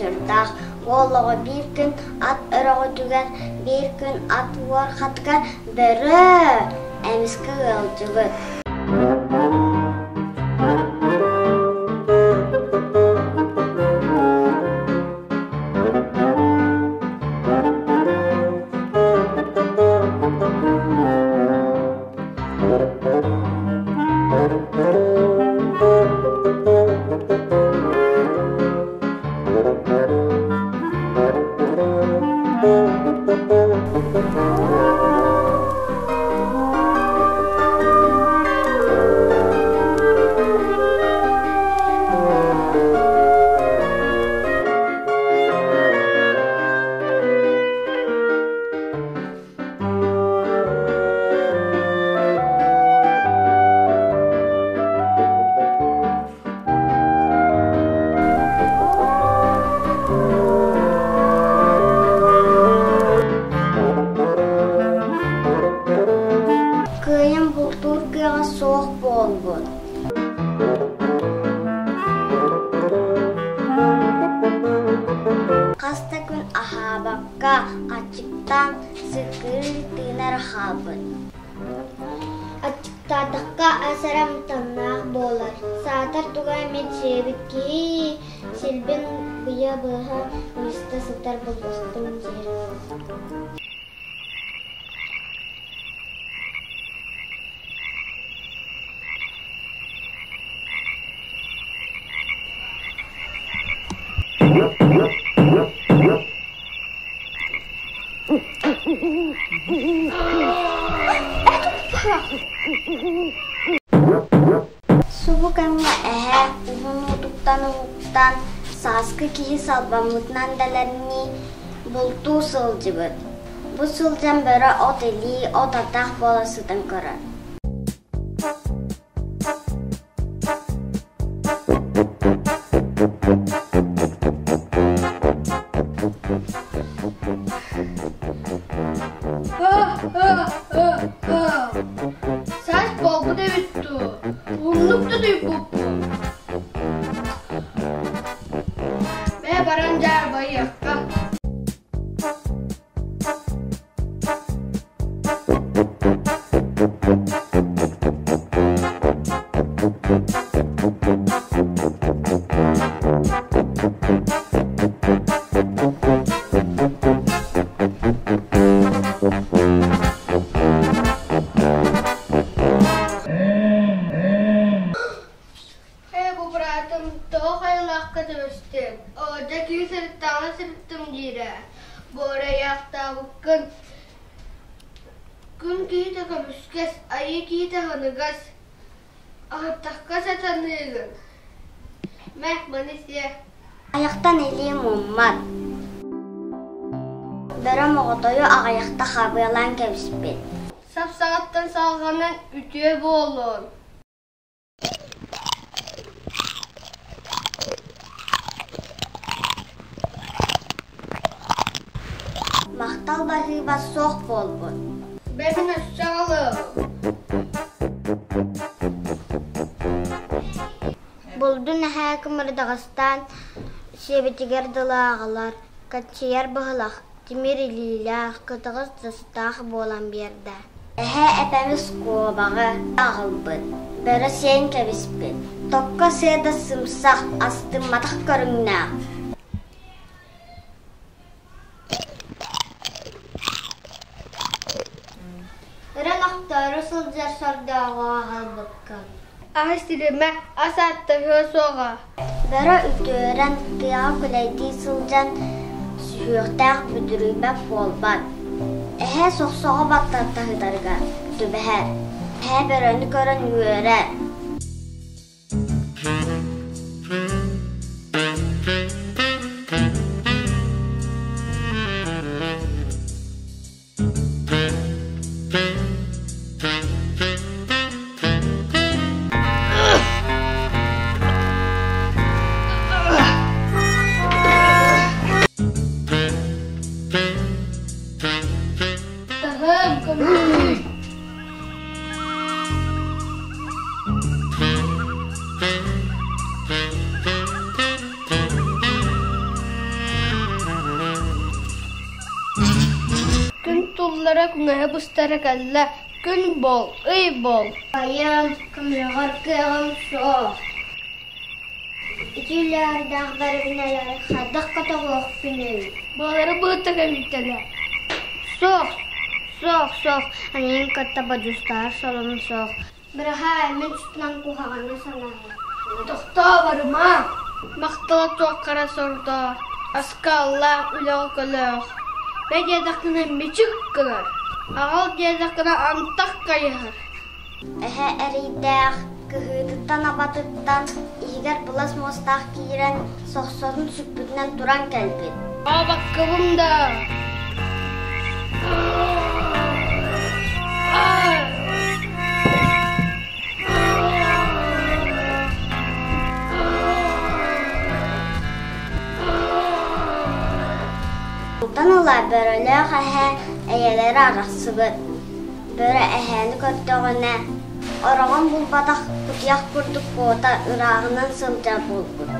Чочурдаах уол оҕо биир күн ат өрөҕөтүгэр, биир күн ат уорхатыгар бөрө эмискэ ыалдьыбыт. Кыайан бултуур кыаҕа суох буолбут. Хас да күн аһаабакка, аччыктаан, сыккырыы тыына эрэ хаалбыт. Аччыктаатахха ас эрэ амтаннаах буолар, саатар туга эмит сиэбит киһи силбин быйа-быһа ыйыста сытар буолуохтун диир. Субу кэмҥэ эһэ уһун уутуттан уһуктан, сааскы киһи салбаммытынан дэлэрнии бултуу сылдьыбыт. Бу сылдьан бөрө от илии, от атах буола сытан көрөр. Саас буолбут эбит дуу, уһуннук да утуйбуппун. Мэ баран дьаарбайыахха. Ээ, бу быраатым тоҕо хайалаахха түбэстиҥ? Оо, дьэ киһи сырыттаҕына сырыттым диирэ. Буорайаахтаабыккын. Күн киһитэ көмүскэс, айыы киһитэ аһыныгас. Аһыттахха сатаныыгын. Мэ, маны сиэ. Айахтан илии муммат. Бөрө моҕотойу аҕыйахта хабыалаан кэбиспит. Сап-саҕаттан салҕанан үтүө буолуон. Махтал баһыыба суох буолбут. Бэбин өссө аҕалыам. Булдун эһээ кымырдаҕастаан сиэбитигэр дылы аҕалар, каччыйар быһылах, тимир илиилээх, кытаҕас тыстаах буолан биэрдэ. Эһээ эпэмис куобаҕы аҕалбыт, бөрө сиэн кэбиспит, токко сыа да сымсах, астымматах көрүҥнээх. Өрөн охтоору сылдьар сордооҕу аҕалбыккын. Аһы сиримэ, ас ааттаһыа суоҕа. Бөрө үтүөрэн, тыаҕа күлэйдии сылдьан сүһүөхтээх бүдүрүйбэт буолбат. Эһэ сохсоҕо баттатаһытарыгар түбэһэр. Эһэ бөрөнү көрөн үөрэр. Таһым, көмүс. ууллара күҥэһэ быстара кэллэ, күн буол, ый буол. Айым, көмөлөһөр кыаҕым суох. Ити үлэлэрдээх бэрэбинэлэри хайдах көтөҕүөхпүнүй? Быалары быыта кэлийтэлэ. Суох, суох, суох, эйигин кытта бодьуустаһар солом суох. Быраһаай, мин сытынан куһаҕаны санаһар. Тохтоо барыма, махтала туох хара сордоох, аскаллаах үлэҕэ көлөөх. Бэ диэтэххинэ мичик гынар, аҕал диэтэххинэ антах хайыһар. Эһэ эрэйдээх, кыһыытыттан-абатыттан иһигэр былас муостаах киирэн, сохсотун сүкпүтүнэн туран кэлбит. Аабаккабын да Онтон ыла бөрөлөөх эһэ эйэлэрэ арахсыбыт. Бөрө эһээни көрдөҕүнэ, ороҕун булбатах кутуйах курдук куота ырааҕынан сылдьар буолбут.